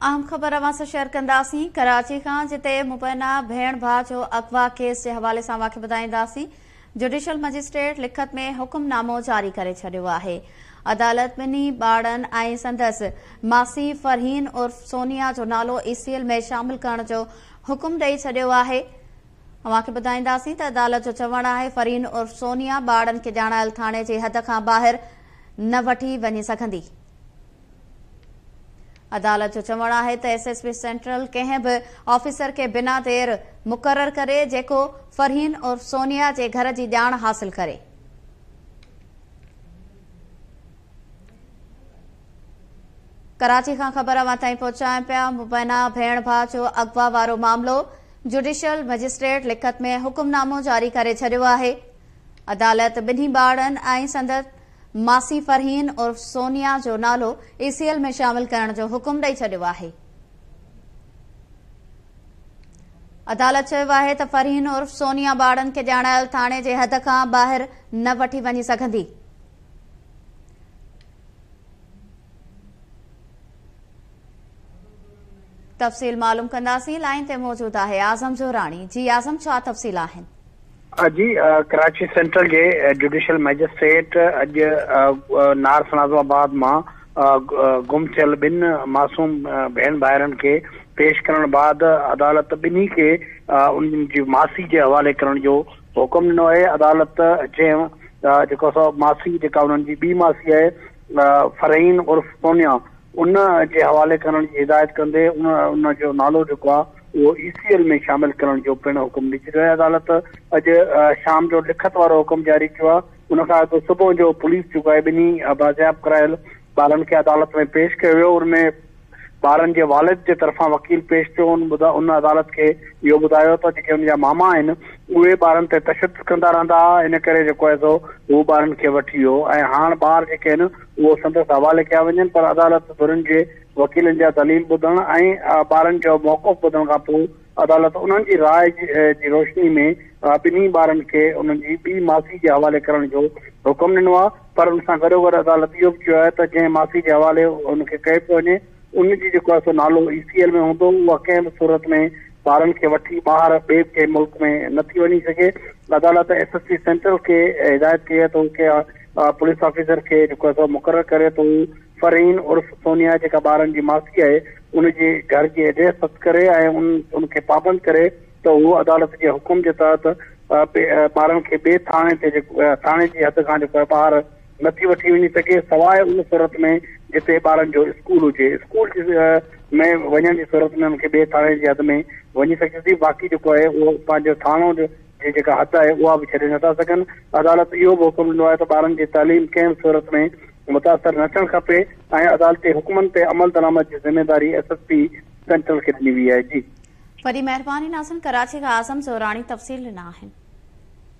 اهم خبر اوهان سان شيئر ڪنداسين ڪراچي کان جتي مبينا ڀيڻ ڀاء جو اغوا ڪيس جي حوالي سان اوهان کي ٻڌائينداسين جڊيشل مئجسٽريٽ لکت ۾ حڪم نامو جاري ڪري ڇڏيو آهي عدالت ٻنهي ٻارڙن ۽ سندس ماسي فرحين عرف سونيا جو نالو اي سي ايل ۾ شامل ڪرڻ جو حڪم ڏئي ڇڏيو آهي اوهان کي ٻڌائينداسين ته عدالت جو چوڻ آهي فرحين عرف سونيا ٻارڙن کي ڄاڻايل ٿاڻي جي حد کان ٻاهر نه وٺي وڃي سگهندي. عدالت جو چوڻ آهي ته ايس ايس پي سينٽرل ڪنهن به آفيسر کي بنا دير مقرر ڪري جيڪو فرحين عرف سونيا جي گهر جي ڄاڻ حاصل ڪري. ڪراچي کان خبر اوهان تائين پهچايون پيا مبينا ڀيڻ ڀاء جو اغوا وارو معاملو جڊيشل مئجسٽريٽ لکت ۾ حڪم نامو جاري ڪري ڇڏيو آهي عدالت ٻنهي ٻارڙن ۽ سندس ماسي فرحين عرف سونيا جو نالو اي سي ايل ۾ شامل ڪرڻ جو حڪم ڏئي ڇڏيو آهي. عدالت چيو آهي ته فرحين عرف سونيا ٻارڙن کي ڄاڻايل ٿاڻي جي حد کان ٻاهر نه وٺي وڃي سگهندي. تفصيل معلوم ڪنداسين لائين تي موجود آهي اعظم زهراڻي جي اعظم ڇا تفصيل آهن. جي ڪراچي سينٽرل جي جڊيشل مئجسٽريٽ اڄ نارٿ ناظم آباد مان گم ٿيل ٻن معصوم ڀيڻ ڀائرن کي پيش ڪرڻ بعد عدالت ٻنهي کي انهن جي ماسي جي حوالي ڪرڻ جو حڪم ڏنو آهي عدالت جنهن جيڪو سو ماسي جيڪا انهن جي ٻي ماسي آهي فرحين عرف سونيا ان جي حوالي ڪرڻ جي هدايت ڪندي ان جو نالو جيڪو آهي اهو اي سي ايل ۾ شامل ڪرڻ جو پڻ حڪم ڏئي ڇڏيو آهي. عدالت اڄ شام جو لکت وارو حڪم جاري ڪيو آهي. ان کان اڳ صبح جو پوليس جيڪو آهي ٻنهي بازياب ڪرايل ٻارن کي عدالت ۾ پيش ڪيو ويو ان ۾ ٻارن جي والد جي طرفان وڪيل پيش ٿيو ان ان عدالت کي اهو ٻڌايو ته جيڪي ان جا ماما آهن اهي ٻارن تي تشدد ڪندا رهندا هئا ان ڪري جيڪو آهي سو هو ٻارن کي وٺي ويو ۽ هاڻ ٻار جيڪي آهن اهو سندس حوالي ڪيا وڃن پر عدالت ڌرين جي وڪيلن جا دليل ٻڌڻ ۽ ٻارن جو موقف ٻڌڻ کان پوء عدالت انهن جي راء جي روشني ۾ ٻنهي ٻارن کي انهن جي ٻي ماسي جي حوالي ڪرڻ جو حڪم ڏنو آهي پر ان سان گڏوگڏ عدالت اهو به چيو آهي ته جنهن ماسي جي حوالي ان کي ڪيو پيو وڃي ان جي جيڪو آهي سو نالو اي سي ايل ۾ هوندو اها ڪنهن به صورت ۾ ٻارن کي وٺي ٻاهر ٻئي ڪنهن ملڪ ۾ نه ٿي وڃي سگهي عدالت ايس ايس پي سينٽرل کي هدايت ڪئي آهي ته هو ڪنهن پوليس آفيسر کي جيڪو آهي سو مقرر ڪري ته هو فرحين عرف سونيا جيڪا ٻارن جي ماسي آهي ان جي گهر جي ايڊريس هٿ ڪري ۽ ان ان کي پابند ڪري ته هو عدالت جي حڪم جي تحت ٻارن کي ٻئي ٿاڻي تي ٿاڻي جي حد کان جيڪو آهي ٻاهر نٿي وٺي وڃي سگهي سواء ان صورت ۾ جتي ٻارن جو اسڪول هجي اسڪول ۾ وڃڻ جي صورت ۾ ان کي ٻئي ٿاڻي جي حد ۾ وڃي سگهجي ٿي باقي جيڪو آهي اهو پنهنجو ٿاڻو جي جيڪا حد آهي اها به ڇڏي نٿا سگهن، عدالت اهو به حڪم ڏنو آهي ته ٻارن جي تعليم ڪنهن به صورت ۾ متاثر نه ٿيڻ کپي ۽ عدالتي حڪمن تي عملدرآمد جي ذميواري ايس ايس پي سينٽرل کي ڏني وئي آهي. جي. وڏي مهرباني ناظرين ڪراچي کان اعظم زهراڻي تفصيل ڏنا آهن.